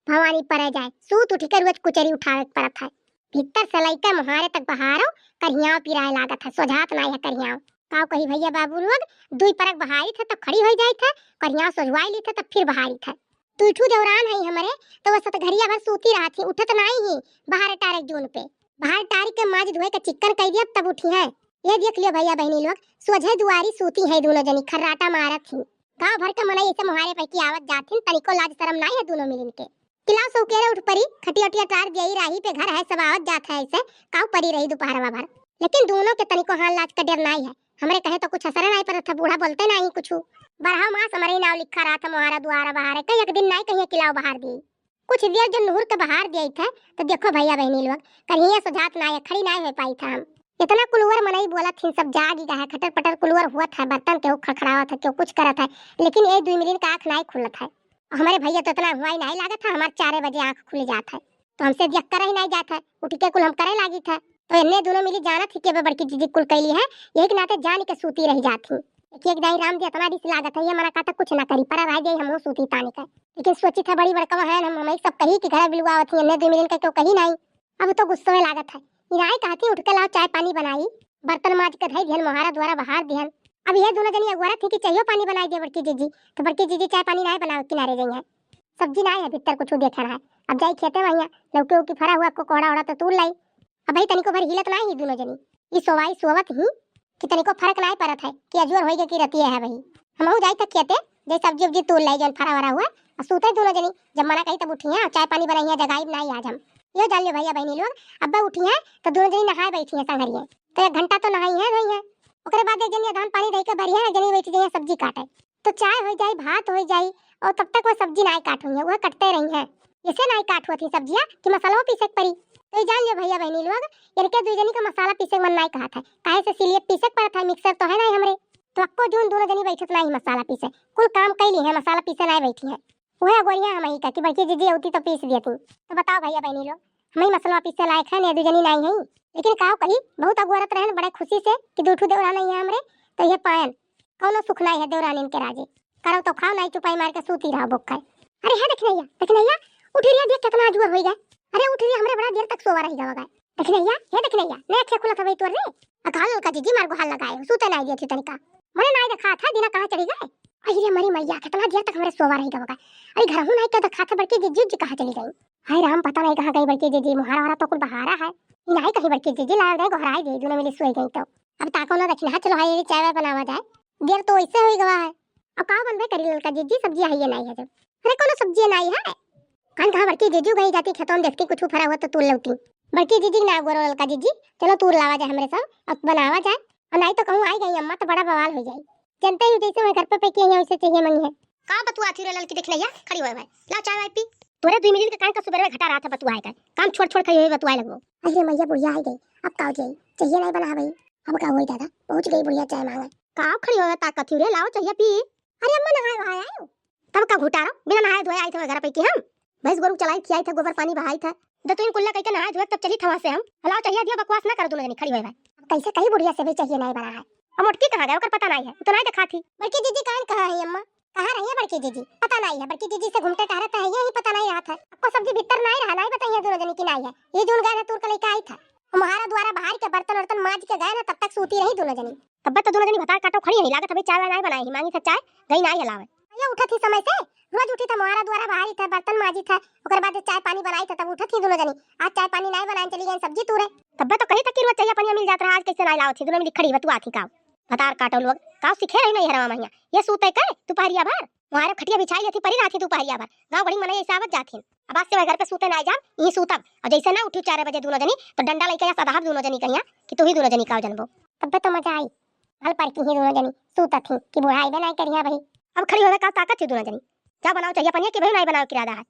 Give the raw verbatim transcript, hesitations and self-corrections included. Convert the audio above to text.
भवानी परे जाए, सूत उठि के रोज कुचरी उठावे के परत है। भीतर से लइके मोहारे तक बहारो, करिहाव पिराए लागत है, सोझात नाई है करिहाव। काव कही भइया बाबू लोग, दुई परक बहारित है तब खड़ी होइ जाइत है, करिहाव सोझवाइ लीत है तब फिर बहारित है। दुइ ठू देवरान है हमरे, तो वो सतघरिया भर सूती रहत ही, उठत नाई ही, बहारे टारे जून पे। बहारे टारी के माज धोए के चिक्कन कइ दिया तब उठी है। ये देख लियो भइया बहिनी लोग, सोझे दुआरी सूती है दूनो जनी, खर्राटा मारत ही। गाँव भर के मनई ऐसे मोहारे पैकी आवत जात हिन, तनिको लाज शरम नाई है दूनो मिलिन के। किलाव सौकेरे उठ परी, खटिया उटिया टार दिया, राही पे घर है, सब आवत जात है ऐसे, काव परी रही दोपहरवा भर। लेकिन दूनो के तनिको हाल लाज का डर नाई है। हमरे कहे तो कुछ असर नाई परत है, बूढ़ा बोलते नाई कुछ। बरहा मास हमरे नाव लिखा रहत है मोहारा दुआरा बहारे, कई एक दिन नाई कहिए किलाव बहार दी। कुछ देर जो नुहुर के बहार दिया था, तो देखो भइया बहिनी लोग, करिहाव सोझात नाई है, खड़ी नाई होइ पाई था हम। इतना कुलवर मनई बोलत हिन, सब जागी गा है, खटर पटर कुलवर हुआ था, बर्तन केहू खड़खड़ावत है, केहू कुछ करत है, लेकिन ये दुइ मिलिन का आँख नाई खुलत है। हमरे भइया तो इतना हुआई नाई लागत है, हमार चारे बजे आँख खुल जात है, तो हमसे देख कर ही नाई जात है, उठ के कुल हम करे लागी था। तो इन्ने दूनो मिली जानत ही कि अब बड़की जीजी कुल कैली है, यही के नाते जान के सूती रह जात ही। एक एक दाई राम जी इतना रिस लागत है, ये मना कहता कुछ ना करी, पर रह जाई, हमहू सूती तानी का। लेकिन सोची था बड़ी बड़का है, हम हमें सब कही कि घर बिलुआवत ही, इन्ने दुइ मिलिन का केहू कही नाई। अब तो गुस्सो में लागत है, इनाई कहती उठ के लाओ चाय पानी बनाई, बर्तन माज के धई दिहन, मोहारा दुआरा बहार दिहन। अब ये दूनो जनी अगोरत ही कि चाहियो पानी बनाई दे बड़की जीजी, तो बड़की जीजी चाय पानी नाई बनावे किनारे गई है। सब्जी नाई है, भीतर कुछ देखे रहा है। अब जाई खेते में, यहाँ लौकी उकी फरा हुआ, को कोहड़ा ओहड़ा तो तूर लाई। अब भाई तनिको भर हिलत नाई ही दूनो जनी, ई सोवाई सोवत ही कि तनिको फर्क नाई परत है कि अजोर होई गए कि रतिया है भाई। हमहू जाई था खेते, जे सब्जी उब्जी तूर लाई, जौन फरा वरा हुआ, और सूते दूनो जनी। जब मना कही तब उठी हैं, चाय पानी बनाई हैं, जगाई नाई आज हम। यो जान लियो भइया बहिनी लोग, अब्बे उठी हैं तो दूनो जनी नहाए बैठी हैं संघरिए, तो एक घंटा तो नहाई हैं धोई हैं, ओकरे बाद एक जनी धान पानी दे के भरी है, एक जनी बैठी जाइए सब्जी काटे, तो चाय हो जाई, भात हो जाई, और तब तक वो सब्जी नाई काट हुई है, वह कटते रही हैं। ऐसे नाई काट हुआ थी सब्जिया कि मसाला पीसे के परी। तो ये जान लियो भइया बहिनी लोग, इनके दुई जनी का मसाला पीसे के मन नाई कहा था, काहे से सिलिए पीसे के पड़त है, मिक्सर तो है नाई हमरे। तो अक्को जून दूनो जनी बैठत नाई मसाला पीसे, कुल काम कैली है, मसाला पीसे नाई बैठी है। वह गोरिया हम ही का कि बड़की जीजी होती तो पीस देती। तो बताओ भइया बहिनी लोग, हम ही मसलवा पीसे लायक है, ने दू जनी नाई है। लेकिन काव कही, बहुत अगोरत रहन बड़े खुशी से कि दू ठू देवरान आई है हमरे, तो ये पायन कौनो सुख नाई है देवरानिन के राजे। करो तो खाओ, नाई चुपाई मार के सूती रहो बोक खाए। अरे है दखिनैया, दखिनैया, उठ रे, देख कितना अजूर होई गए। अरे उठ रे, हमरे बड़ा देर तक सोवा रही गवा गए। दखिनैया, हे दखिनैया, ने अखिया खुलत हवे तोर रे? आ कहा ललका जीजी मार गुहार लगाए हो, सूते नाई देती तनिका। मने नाई देखा था दिना कहाँ चली गए? अरे मरी मैया, कितना देर तक हमरे सोवा रही गवा गए। अरे घर हूँ नाई का देखा था बड़की जीजी, जीजी कहाँ चली गई? हाय राम, पता नाई कहाँ गई बड़की जीजी, मोहारा ओहारा तो कुल बहारा है। ई नाई कहीं बड़की जीजी लाल दे गोहराई दे, दूनो मिली सोई गई तो। अब ताको ना दखिना, चलो हाय चाय वाय बनावा जाए, देर तो वैसे होई गवा है। अब का बनबे करी ललका जीजी, सब्जी है ये नाई है जब। अरे कौनो सब्जी नाई है। कान कहाँ बड़की जीजी गई जाती खेतों में, देखती कुछ फरा हुआ तो तूर लौटी। बड़की जीजी ना गोरो ललका जीजी, चलो तूर लावा जाए हमरे सब, अब बनावा जाए। और नाई तो कहूँ आई गई अम्मा तो बड़ा बवाल हो जाई। जनते ही जैसे मैं घर पे पैकी है वैसे चाहिए मंगी है। का बतुआ थी रे ललकी, दखिनैया, खड़ी होए भाई, ला चाय वाय पी। तोरे दुई मिनट के कान का सुबह में घटा रहा था बतुआए का, काम छोड़ छोड़ के ये बतुआए लगबो। अरे मैया बुढ़िया आई गई, अब का हो जाई, चाहिए नाई बना भाई। अब का होई दादा, पहुँच गई बुढ़िया चाय मांगे। का खड़ी होए ताकत थी रे, लाओ चाहिए पी। अरे अम्मा नहाए वहाए आयो। तब का घुटारो, बिना नहाए धोए आई थे घर पे कि हम? भैंस गोरू चलाई खियाई थे, गोबर पानी बहाई थे। दतुइन कुल्ला कइके नहाए धोए तब चली थवा से हम। हलाओ चाहिए दिया, बकवास ना कर दूनो जनी, खड़ी होए भाई। अब कैसे कही बुढ़िया से भी चाहिए नाई बना है। अब मोटकी कहाँ गए, ओकर पता नाई है, उ तो नाई देखा थी। बड़की जीजी कान कहाँ है अम्मा? कहाँ रही है बड़की जीजी? पता नाई है, बड़की जीजी से घूमते टहरत है, यही पता नाई रहा था। आपको सब्जी भीतर नाई रहा, नाई बताई है दूनो जनी की नाई है। ये जून गए ना तूर के लेके आई था। हमारा दुआरा बाहर के बर्तन वर्तन माज के गए ना, तब तक सूती रही दूनो जनी। तब्बे तो दूनो जनी भतार काटो खड़ी रही, लागत अभी चाय वाय नाई बनाई ही, मांगी था चाय, गई नाई हलावे। भैया उठत ही समय से, रोज उठी था मोहारा दुआरा बहारी था, बर्तन माजी था, ओकर बाद चाय पानी बनाई था, तब उठत ही दूनो जनी। आज चाय पानी नाई बनाए, चली गई सब्जी तूरे। तब्बे तो कही था कि रोज चाहिए पनिया मिल जात रहा, आज कैसे नाई लावत ही? दूनो मिली खड़ी बतुआ थी काव। भतार काटो लोग, काव सीखे रही नहीं हरवा महिया। ये सूते के दुपहरिया भर मोहारे खटिया बिछाई लेती, परी रहती दुपहरिया भर। गाँव बड़ी मनई ऐसे आवत जात हिन। अब आज से वह घर पे सूते नाई जाब, यहीं सूतब। और जैसे ना उठी चार बजे दूनो जनी, तो डंडा लइके या सदाहब दूनो जनी कहिया कि तू ही दूनो जनी काव जनबो। तब्बे तो मजा आई। भल पर की ही दूनो जनी सूतत ही कि बुढ़ाई बे नाई करिया भाई। अब खड़ी होवे का ताकत ही दूनो जनी। जा बनाओ चाहिए पनिया कि भाई नाई बनाओ किरादा है।